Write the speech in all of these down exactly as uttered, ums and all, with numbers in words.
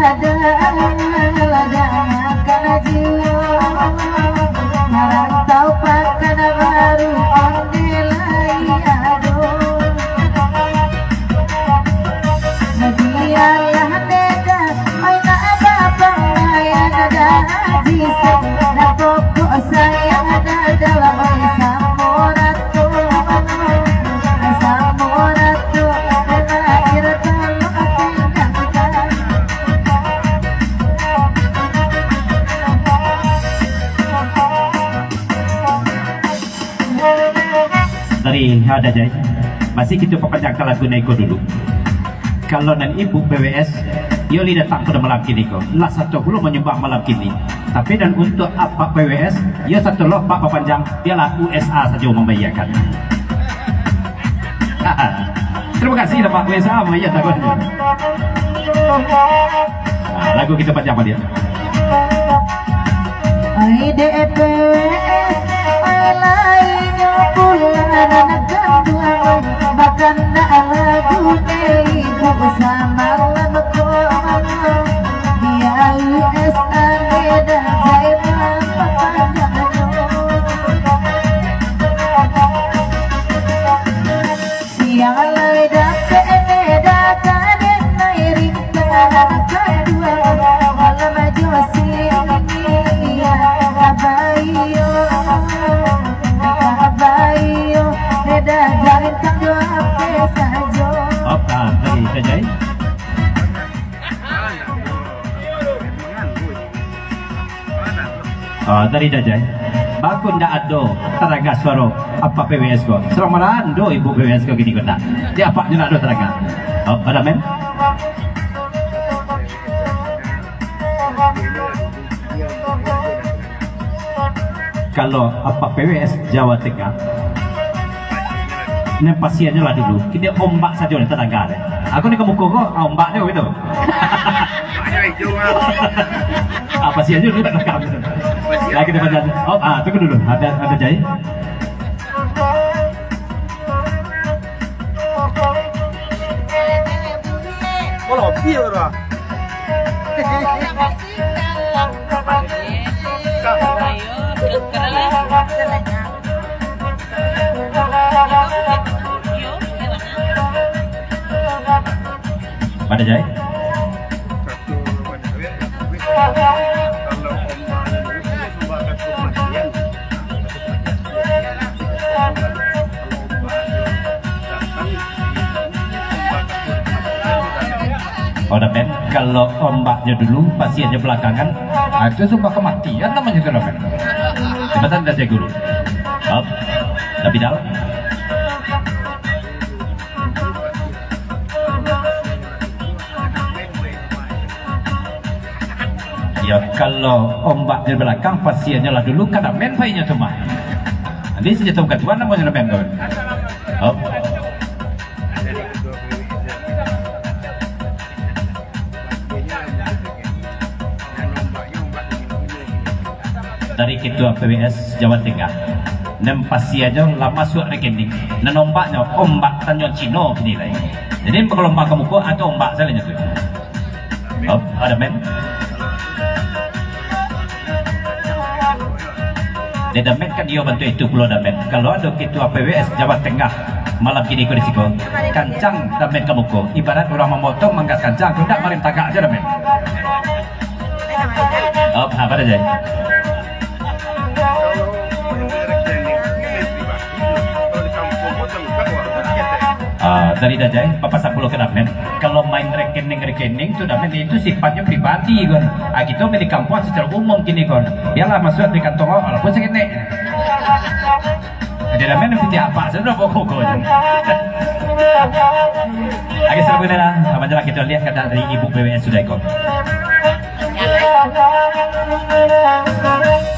Ado ladang akan jiwa, marantau Pakanbaru onde lai ado. Bialah neda, oi nak bapangaian dah jisak, nak pokok sayang dah dalam, oi samo ratu, samo ratu, nak air talok tinggalkan. Dari Ado Jai, masih kito papanjangkan lagu nan iko dulu. Kalau nan ibu P W S, iyo lai datang pado malam kini ko, lah sato pulo manyumbang malam kini. Tapi nan untuak apak P W S, iyo sato lo apak papanjang, bialah U S A sajo mambayakan. Terima kasih lah, Pak. Biasa mah, iya, takutnya. Nah, lagu kita panjang baliak. Ai D P S, ai lainyo pulang anak kanduang, bahkan nak lagu ibu samalam ko. Dia U S A dah jai mapapanjang. Siang lai dapek neda ka denai ringkah kadua, malam jo siang, kabayo, kabayo, neda jarintang jo ape sajo. Oke, dari Ado Jai. Ah, dari Ado Jai. Baa kok ndak ado tadanga suaro apak P W S ko. Surang marando ibu P W S ko kini ko ndak. Di apaknyo ndak ado tadanga. Oh, ado, men? Kalau apak P W S Jawa Tengah, nan pasiannyo lah dulu. Kini ombak sajo nan tadanga deh. Aku ni ka muko ko, ah, ombaknyo gitu. Ah, pasiannyo dulu tak rekam. Lagi depan jalan. Oh, ah, tunggu dulu. Ado, Ado Jai. Oh, lobi lah. Ado Jai. Oh, Damen, kalau ombaknyo dulu, pasiannyo belakangan, ah, itu sumpah kematian namonyo tu, Damen. Jabatan dah cek guru. Oh, tapi dah. Ya, kalau ombak di belakang, pasiannyo lah dulu, kada main painyo tu mah. Nanti senjata bukan tuan, namonyo main tu. Oh. Dari Ketua P W S Jawa Tengah. Nan pasiannyo lah masuak rekening. Nan ombaknyo, ombak tanyo Cino kini lai. Jadi, kalau ombak ka muko, atau ombak salanyo tu. Oh, ado, men. Dek Damen kan iyo bantuak itu pulo, Damen. Kalau ado Ketua P W S Jawa Tengah malam kini ko di siko, kancang Damen ka muko. Ibarat urang mamotong manggas kancang, tu ndak marin tagak ajo, Damen. Oh, apo dah, Jai? Ah, dari Dajai, papasan pulo ka Damen. Kalau main rekening-rekening tu, Damen, itu sifatnyo pribadi, kon. Ah, kito main di kampuang secara umum kini, kon. Bialah masuak di kantong awak, walaupun saketek. Jadi, Damen, piti apak, sudah pokok, kon. Oke, salam kenal lah. Aman jalan, kito lihat kata dari Ibu P W S sudah, kon.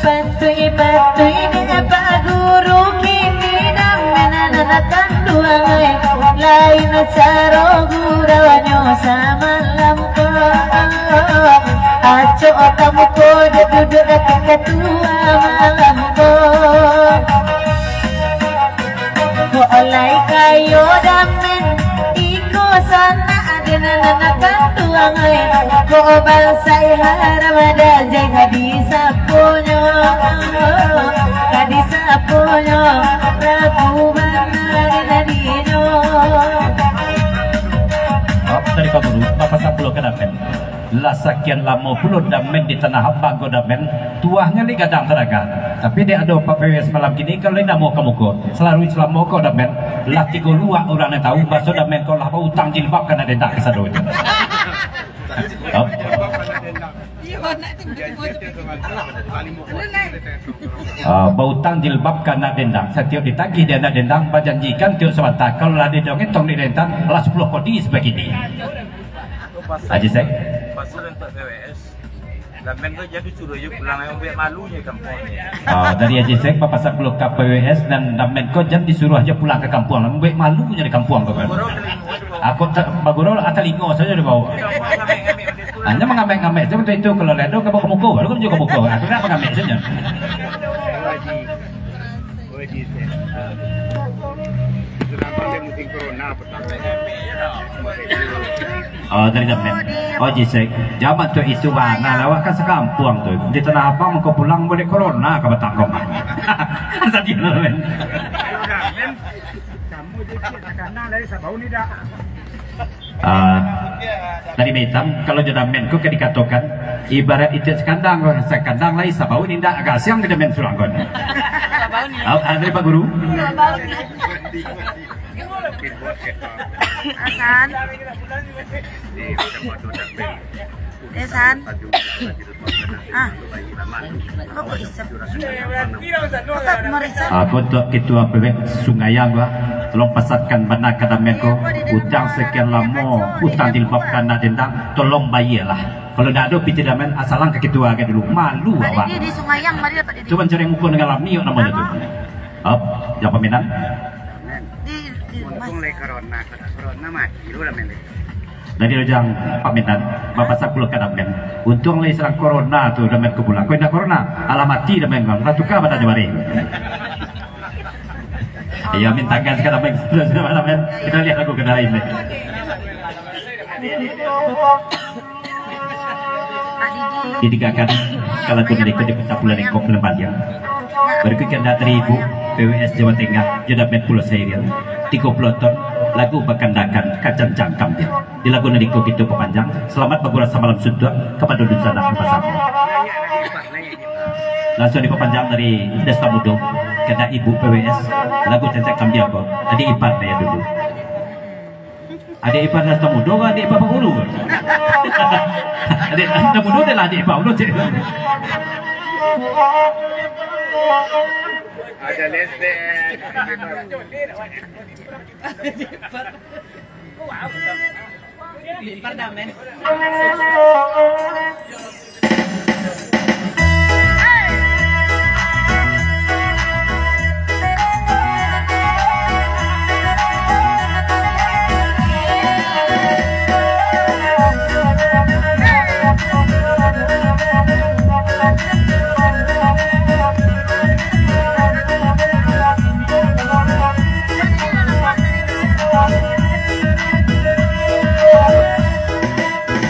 Patuih-patuih dek Pak Guru, kini Damen nan kanduang, lain caro guraunyo samalam ko. Acok ka muko, duduak dakek katua malam ko. Kok lai kayo Damen, iko sanak dek nan kanduang. Kok bansai haram dajeng ka disaponyo, ka disaponyo, ragu bana dadinyo. Oh, dari Pak Guru, Bapak Sapuluah ka Damen. Lah sakian lamo pulo Damen di Tanah Abang ko Damen, tuahnyo ni gadang taraga. Tapi dek ado Pak P W S malam kini, kalau indak muko-muko, salalu salamo ko Damen, lah tigo luak urang nan tahu, baso Damen ko lah bautang jilbab ka nan dendang kasadonyo. Ah, bautang jilbab ka anak dendang. Satiok ditagih dek anak dendang, bajanjikan tiok sabanta. Kalau lah didongin tong di dendang, lah sapuluah kodi sabagini. Haji Sek. Pasal untuak P W S, Damen ko jadi suruah jo pulang, yang buek malu nyo di kampuang. Ah, dari Haji Sek, Bapak Sapuluah ka P W S, dan Damen ko jan disuruah jo pulang ka kampuang, lah mambuek malu nyo di kampuang ko kan. Aku tak bagurau, ah, talingo sajo dibao. Hanyo mangamek-ngamek sajo itu, kalau lado ka muko, baru ka muko. Aku nak mangamek sajo. Oh, dari Damen. Oh, Jisek. Jaman tu itu bana lah, awak kan sakampuang tu. Di Tanah Abang muko pulang buek corona ka batangkok. Sadiah lah, men. Kamu je takana lai sabau ni dah. Ah, dari Maitam, kalau jo Damen ko ka dikatokan, ibarat itiak sakandang, sakandang lai sabau ni ndak, agak siang jo Damen surang kon. Sabau ni. Ah, ah, dari Pak Guru. Sabau ni. Hasan. Eh, San. Ah. Apa kok isap? Aku tu ketua P W Sungai Angga, tolong pasankan bana ka Damen ko, utang sakian lamo, utang jilbab ka anak dendang, tolong bayia lah. Kalau ndak ado pitih Damen, asalang ka ketua agai dulu, malu awak. Di, di Sungai Angga, mari dapat di. Cubo cari muko dengan lami, yo, namonyo tu. Hop, jan paminan. Di, di rumah. Untung lai corona, kalau corona mati lu Damen lai. Jadi lo jan paminan, Bapak Sapuluah ka Damen. Untung lai sarang corona tu Damen ko pulang. Kok indak corona, alah mati Damen, lah tuka badan jo bareh. Iyo, minta gas ka Damen. Kita lihat lagu ka lain deh. Didigakkan ka lagu nan iko di Peta Pulo Lengkok Lembadia. Barikuik kandak dari Ibu P W S Jawa Tengah, jo Damen Pulo Sairian, tigo puluah ton, lagu bakandakan Kacancang Kambiang. Di lagu nan iko kito papanjang, salamat bagurau samalam suntuak kapado dunsanak nan basamo. Lansuang dipapanjang dari Dasta Mudo, kandak Ibu P W S, lagu Cancang Kambiang ko, adiak ipar nyo dulu. Adiak ipar Dasta Mudo, adiak ipar Pak Guru. Adiak Dasta Mudo adalah adiak ipar Pak Guru, cek. Ada lesbian. Di pardamen.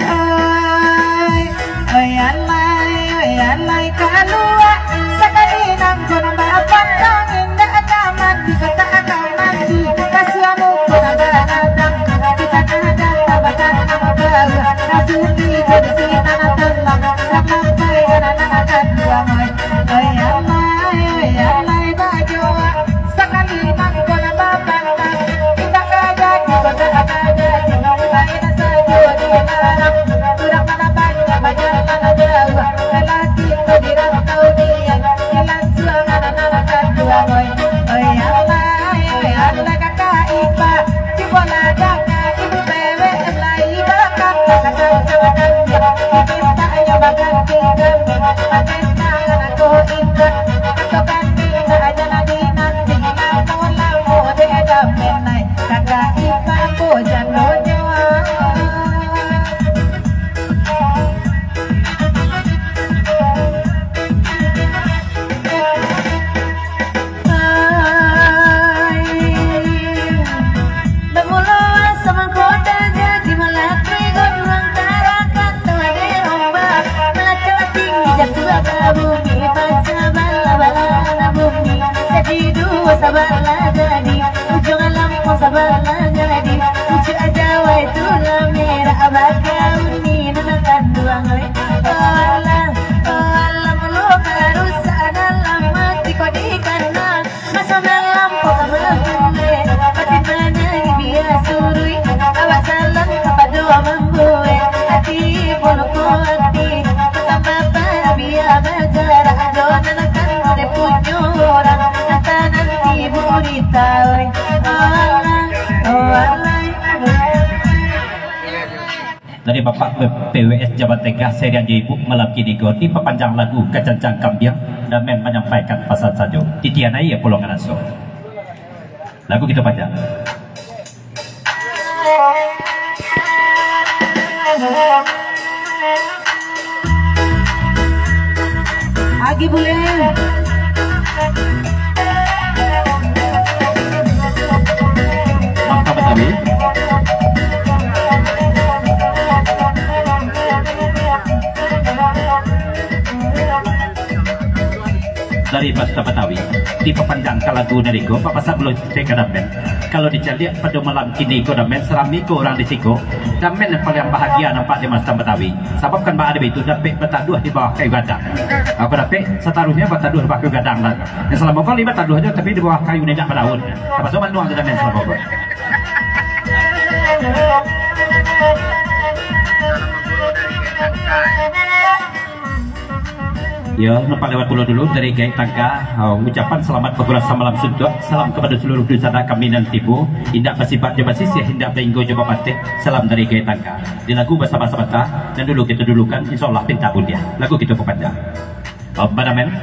Oi, oi, alai, oi, alai, kalua. Sakali nangko nan bapantang, indak nyaman di kota agak mandi. Kasian muko nan baradang, kita kadang tabakan nama baru. Rasuni jadi si tanah telang, sampai anak-anak akan buang, oi. Oi, alai, oi, alai, bajoa. Sakali nangko nan bapantang, indak ka jadi, bada ka jadi, nan lain sajo dilarang. Urang nan banyak, banyak nan jauah, lalaki tu di rantau dian, di lansuang anak-anak kanduang, oi. Oi, alai, oi, alai, kakak ipar, cubolah danga, ibu dewek lai bakanta, kakak ucapkan dian, dimintanyo baganti kami, pakai tangan aku indak, katokan indak, jangan dinanti, lamo-lamo dek Damen lai. Kakak ipar ko jandonyo. Ai, bamulo asa mangkoda jadi malatui gonduang tara. Sabalah jadi, ujuang lampu sabalah jadi, pucuak jawai tu lah merah, bakauni nan kanduang, oi. Oh alah, oh alah, mulo barusak dalam ati ko dikana. Maso dalam po ka babuek, batin manangih bia surui, awak salah kapado mambuek, ati polo ko ati, batambah pabia bajarak, ado nan kan ode punyo urang, kata nanti burita, oi. Oh alah, oh alah. Dari Bapak P W S Jabat Tengah, sariang jo Ibu, malam kini ko dipapanjang lagu Kacancang Kambiang, Damen manyampaikan pasan sajo. Titian aia pulo ngaraso. Lagu kito panjang. Agi buleh. Mantap, Betawi. Dari Basta Betawi, dipapanjang ka lagu dari ko, papasak bulu cek ka Damen. Kalau dicaliak pado malam kini ko Damen, sarami ko urang di siko, Damen yang paliang bahagia nampak di Basta Betawi. Sabab kan baa dek itu dapek bataduah di bawah kayu gadang. Apo dapek, sataruihnyo bataduah di bawah kayu gadang lah. Yang salamo ko lai bataduah jo, tapi di bawah kayu ni indak badaun. Tapaso manuang tu Damen salamo ko. Yo, nampak lewat pulo dulu dari Gaek Tangka. Ah, ucapan salamat bagurasa malam suntuak. Salam kapado saluruh dunsanak kami nan tibo. Indak basibak jo basisiah, indak bainggo jo bapateh. Salam dari Gaek Tangka. Di lagu Basabanta, nan dulu kito dulukan, insya Allah pinta buliah. Lagu kito papanjang. Oh, bana, men.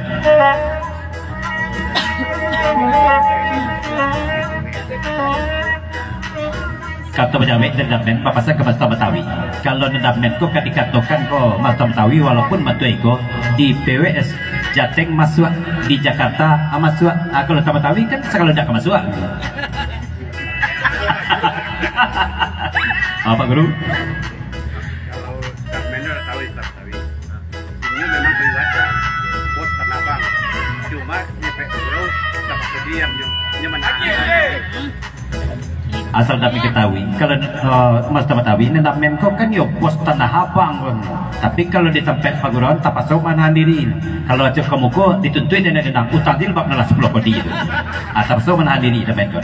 Kato bajawek dari Damen, papasan ka Basta Betawi. Kalau nan Damen ko ka dikatokan ko Basta Betawi, walaupun batua iko di P W S Jateng masuak, di Jakarta, ah, masuak. Ah, kalau Basta Betawi kan sagalo ndak ka masuak. Ah, Pak Guru? Kalau Damen tu lah tahu Islam. Inyo memang baibadah, bos tanah abang. Cuma, di P K Gurau, dapat padiam nyo, nyo manahan. Asal kami katahui, kalau, eh, Mas Tamat Tawi, nan Damen ko kan yo bos tanah abang ko. Tapi kalau di tampek pagurauan, tapaso manahan diri. Kalau acok ka muko, dituntuik dek nan utang jilbab nan lah sapuluah kodi tu. Ah, tapaso manahan diri Damen ko.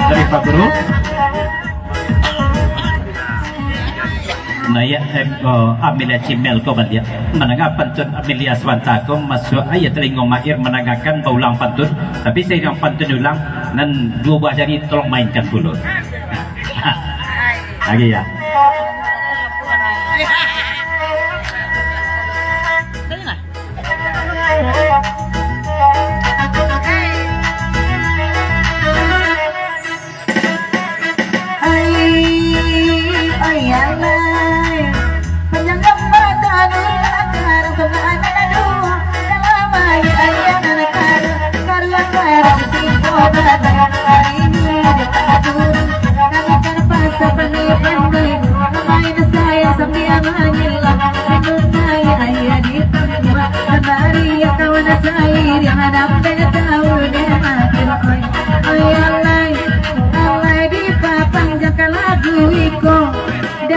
Dari Pak Guru. Nah, ya, eh, oh, Amelia Cimel ko baliak. Mandanga pantun Amelia Suwanta ko masuak aia talingo mair mandangakan baulang pantun, tapi sairang pantun diulang, nan duo buah jari tolong mainkan pulo. Lagi ya.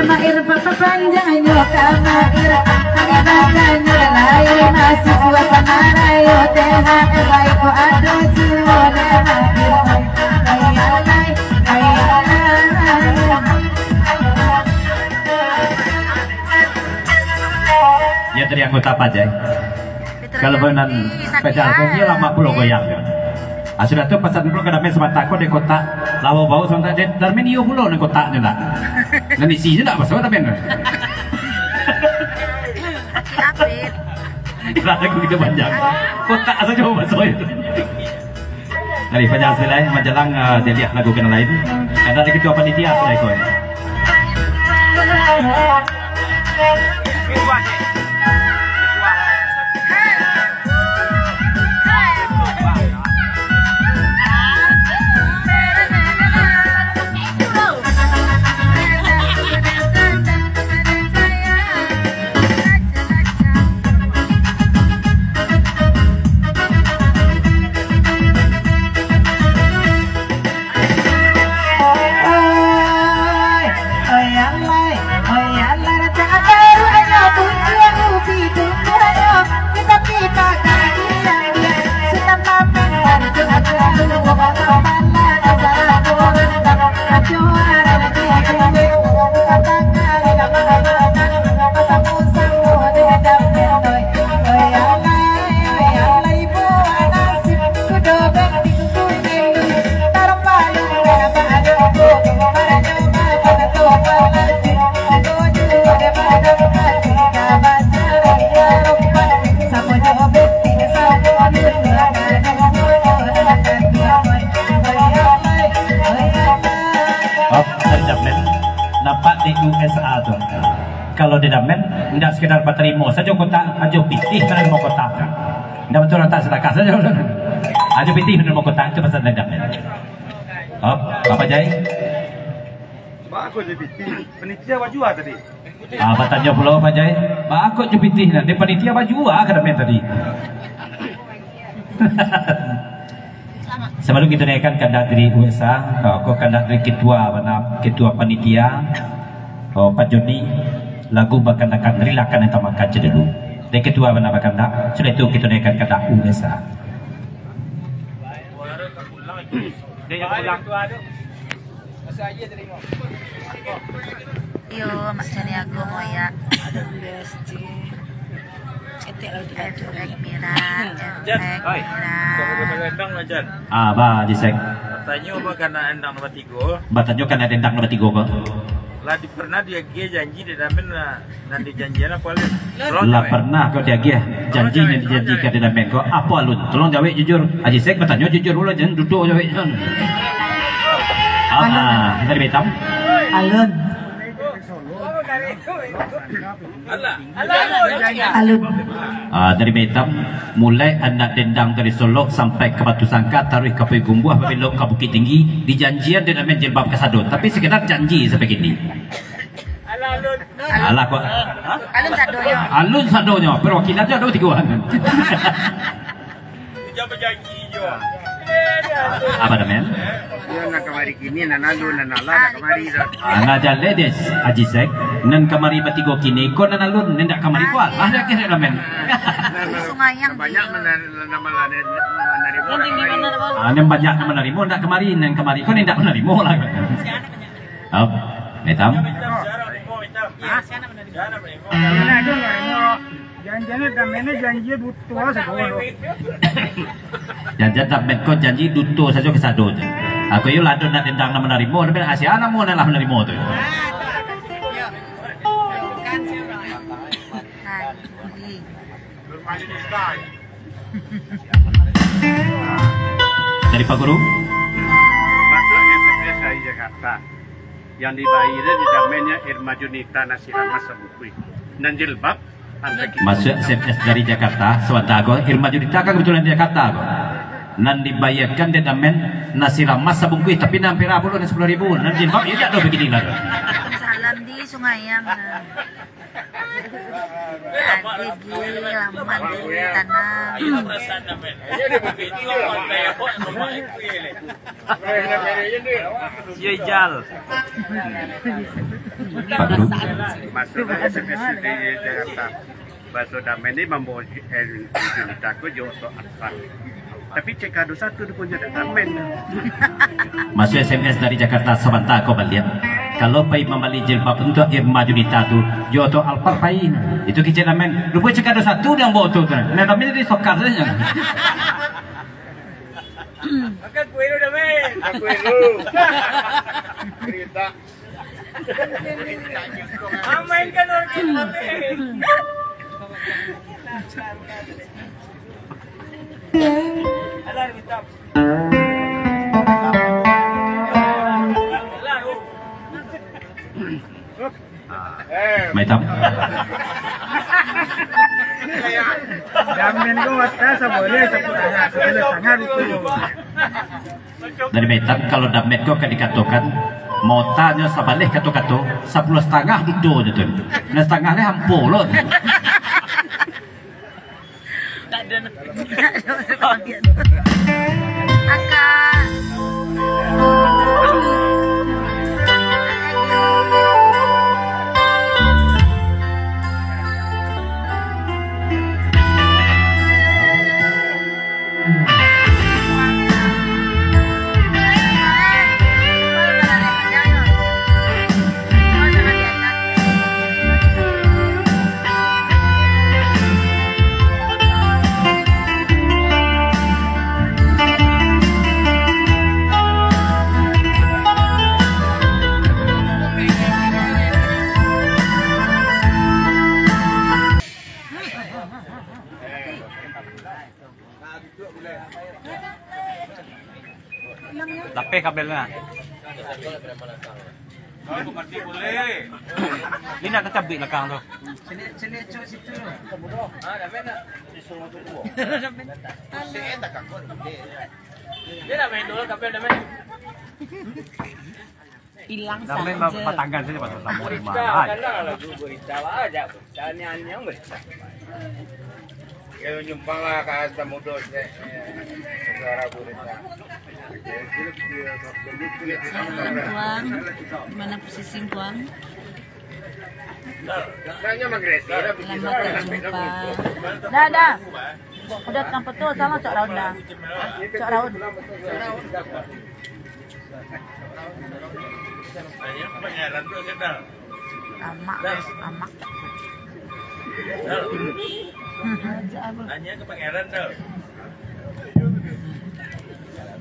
Mair bapapanjangnyo ka Mair, ari batanyo lai, mahasiswa Samarayo, T H R lai ko ado juo dek Mair. Lai, lai, lai, lai. Ya, dari anggota Pajai. Kalau nan pedal ko, iyo lamo pulo goyang. Ah, sudah tu pasan pulo ka Damen samantako dek kotak. Lawa bau samantako dek Damen, iyo pulo nan kotaknyo nak. Nan isi je nak baso Damen. Sakik apit. Ibarat lagu kito panjang. Kotak sajo baso itu. Dari panjang silai, majalang, ah, dilihat lagu kena lain. Karena ada ketua panitia silai ko. Oh, dari Damen. Nampak di U S A tu. Kalau di Damen, indak sekedar batarimo sajo kotak, ajo pitih ka dalam kotak. Indak batua, letak sadakah sajo. Ajo pitih dalam kotak, itu pasan dari Damen. Oh, Bapak Jai. Baa kok jo pitih? Panitia bajua tadi. Ah, batanyo pulo, Pak Jai. Baa kok jo pitih nan? Dek panitia bajua ka Damen tadi. Sabalum kito naiakkan kandak dari U S A, ah, ko kandak dari ketua, bana, ketua panitia, oh, Pak Joni, lagu bakandakan, rilakan nan tamakan cedelu. Dari ketua bana bakandak, sudah itu kito naiakkan kandak U S A. Iyo, Mak Caniago Moyak. Efek mirah, efek mirah. Ah, ba, Jisek. Batanyo ba kandak endang nomor tigo. Batanyo kandak endang nomor tigo, ba. Lah di, pernah diagiah janji dek Damen lah. Nan dijanjian apo, Alun? Lah pernah kau diagiah janji nan dijanjikan di Damen ko? Apo, Alun? Tolong jawek jujur. Haji Sek batanyo jujur pulo, jan dudo jawek, jan. Ah, dari Batam. Alun. Alun. Ah, dari Batam, mulai anak dendang dari Solok sampai ka Batusangka, taruih ka Paigumbuah, babelok ka Bukittinggi, dijanjian di Damen jilbab kasado. Tapi sekedar janji sampai kini. Alah, kok. Alun sadonyo. Alun sadonyo, perwakilan tu ado tigo an. Jangan berjanji je. Apa, Damen? Iyo, nan kamari kini, nan alun, nan alah, nan kamari dah. Ah, nah, jaleh deh, Haji Sek. Nan kamari batigo kini, ko nan alun, nan dak kamari ko alah, dah kira, Damen. Sumayang banyak dia. Menar-, nama lah, nama narimo, nak kamari. Ah, nan banyak nan manarimo, ndak kamari, nan kamari ko nan ndak manarimo lah. Hap, Metam. Janjian Damen ko janji duto sajo. Janjian Damen ko janji duto sajo kasado tu. Aku yo lah ado nak dendang nak manarimo, tapi asia namo nak lah manarimo tu. Dari Pak Guru. Masuk S M S dari Jakarta. Yang dibayar di Damennya Irma Junita nasi ramas sabungkuih. Nan jilbab, antak kita. Masuk S M S dari Jakarta, sabanta ko. Irma Junita kan kebetulan di Jakarta ko. Nan dibayarkan di Damen nasi ramas sabungkuih, tapi nan pira pulo, nan sepuluh ribu. Nan jilbab, iyo, dak ado begini lah. Mandi Sungai Ayam, nah. Agak gila, mandi tanah. Yo, Ijal. Masuk S M S di Jakarta. Baso Damen ni mambawa, eh, jilbab ko jo oto Alphard. Tapi cek ado satu tu punyo dak Damen. Masuk S M S dari Jakarta, sabanta ko baliak. Kalau pai mambali jilbab untuak Irma Junita tu, jo oto Alphard pai. Itu kecek Damen. Lupo cek ado satu yang bawa oto tu. Nah, Damen jadi sokar sajo. Makan kue dulu, Damen. Makan kue dulu. Cerita. Mainkan orkes, Damen. Alah, minta. Maitam. Damen ko mata saboleh sapuluah tangan, sapuluah tangan itu. Dari Maitam, kalau Damen ko ka dikatokan, motanyo sabaleh kato-kato, sapuluah satangah itu je tu. Nah, satangah ni ampo lo. Tak ada nak. Akak. Lapeh kabelnyo. Ini nak tacabuik lakang tu. Dia nak main dulu kabel, dah main. Bilang Damen saja. Batanggan saja pasal sama rumah. Berita, kan lah lagu berita aja. Berita ni anyang berita. Ya, nyumbang lah ka Samudo, eh, suara berita. Singkuang, di mana posisi Singkuang? Selamat berjumpa. Dah, dah. Udah, tanpa tu, sama Cok Raun dah. Cok Raun. Nanya pangeran tu kenal. Amak, amak. Nanya ke pangeran tu.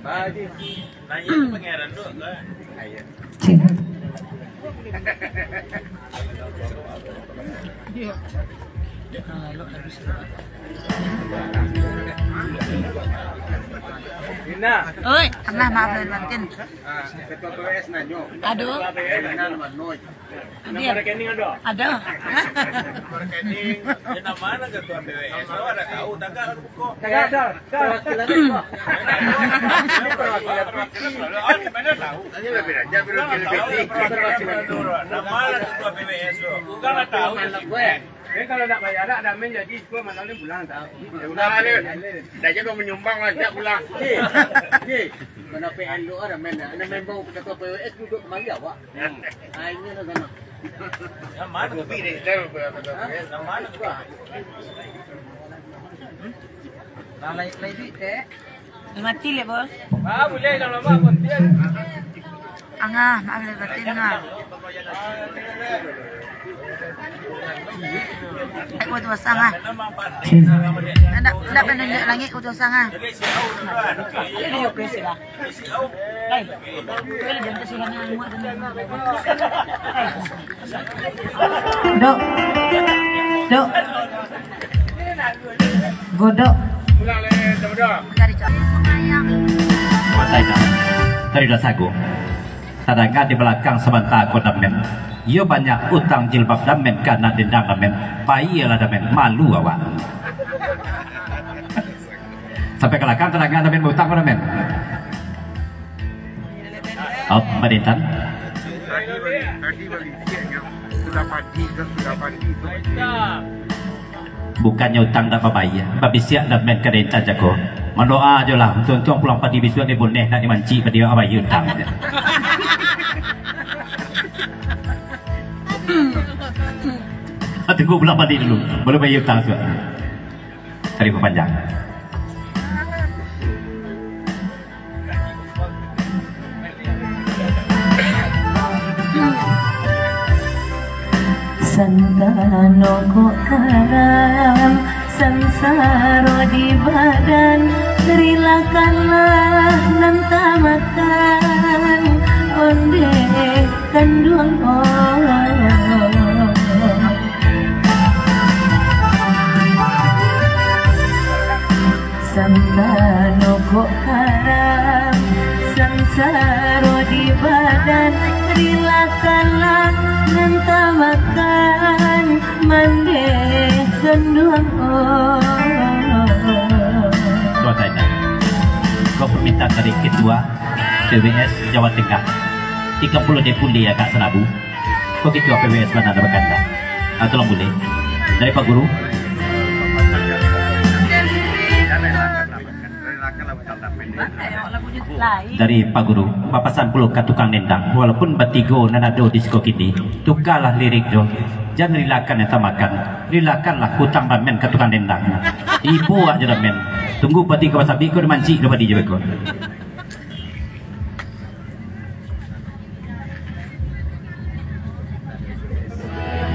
Nanya ke pangeran tu. Cik. Oi. Pernah, maaf lahir batin. Aduh. Dia. Ada. Hah? Dia nama mana ketua P W S? Oh, ada tahu, tak ada. Tagak, Dor. Dor. Perwakilan apa? Ini perwakilan P T. Oh, di mana tahu? Ini lebih raja, lebih lebih. Nama lah ketua P W S tu. Bukan lah tahu. Gue. Dia kalau nak bayar, ada main jadi, gue malam ni pulang tak? Ya udah, dia. Dah je kau menyumbang lah, siap pulang. Ni, ni. Mana P N tu ada main, ada main bau ketua P W S duduk kembali awak. Hmm. Ah, ini lah sana. Yang mana? Kopi deh, dah, dah, dah, dah. Yang mana? Nah, lain, lain duit, teh. Mati leh, Bos. Ah, boleh, dah lama, Bos. Dia. Angah, maaf lahir batin, Angah. Kuat wasang, ah. Ndak, ndak pandang langit, kuat wasang, ah. Jadi, oke, sila. Dok. Dok. Godok. Matai dah. Tadi dah sago. Tadanga di balakang sabanta ko Damen. Iyo banyak utang jilbab Damen, kana dendang Damen. Pailah Damen, malu awak. Sampai ka lakang tadanga Damen bautang ko Damen. Op, Mbak Intan. Tadi bagi siaknyo sudah padi, sudah padi tu. Bukannyo utang dak babayia, babisiak lah main ka intan jago. Mandoa jo lah, untuang-untuang pulang padi bisuak ni boneh nak dimancik padi awak bayia utang. Tunggu pulang padi dulu, baru bayia utang suak. Cari papanjang. Santano kok karam, sansaro di badan, rilakanlah nan tamakan, ondeh kanduang, oh. Santano kok karam, sansaro di badan, rilakanlah nan tamakan, mandeh kanduang, oh. Suatai dah. Ko permintaan dari Ketua P W S Jawa Tengah, tiga puluh Depulya Kak Sanabu. Ko Ketua P W S bana dah baganda. Ah, tolong bulek. Dari Pak Guru. Dari Pak Guru, bapasan pulo ka tukang dendang, walaupun batigo nan ado di siko kini, tukalah lirik tu. Jan rilakan nan tamakan, rilakanlah utang ramen ka tukang dendang. Ibo awak jo ramen. Tunggu padi ka basabik ko dimancik dek padi jo beko.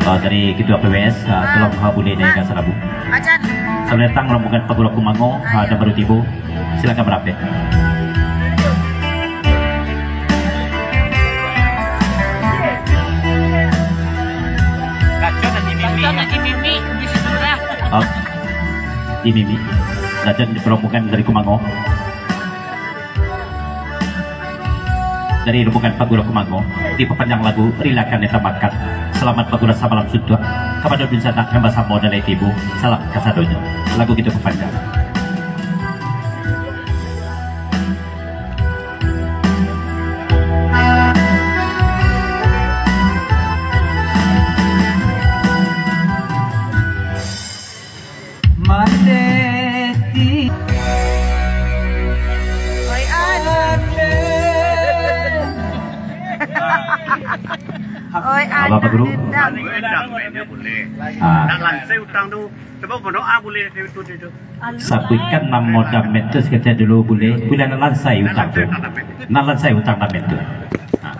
Ah, dari Ketua P W S, ah, tolong, ah, bulek naik ka Sanabu. Acan. Selamat datang rombongan Pak Guru Kumango, ah, yang baru tibo. Silakan merapat. Racun nanti mimi. Racun nanti mimi, mimi sudah. Ah, di mimi. Racun di rombongan dari Kumango. Dari rombongan Pak Guru Kumango, dipapanjang lagu Rilakan Nan Tamakan. Salamat bagurau samalam suntuak, kapado dunsanak nan basamo nan lai tibo, salam kasadonyo. Lagu kito papanjang. Mandeh ti. Oi, Aden. Oi, Aden. Apa, Pak Guru? Aden. Aden, Aden, Aden, boleh. Ah. Nak lansai utang tu. Cuba berdoa boleh itu, itu, itu. Sabuikan namo damen tu sakali dulu, bulek. Buliah nak lansai utang tu. Nak lansai utang damen tu. Ah.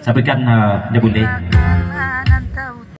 Sabuikan, ah, dia bulek.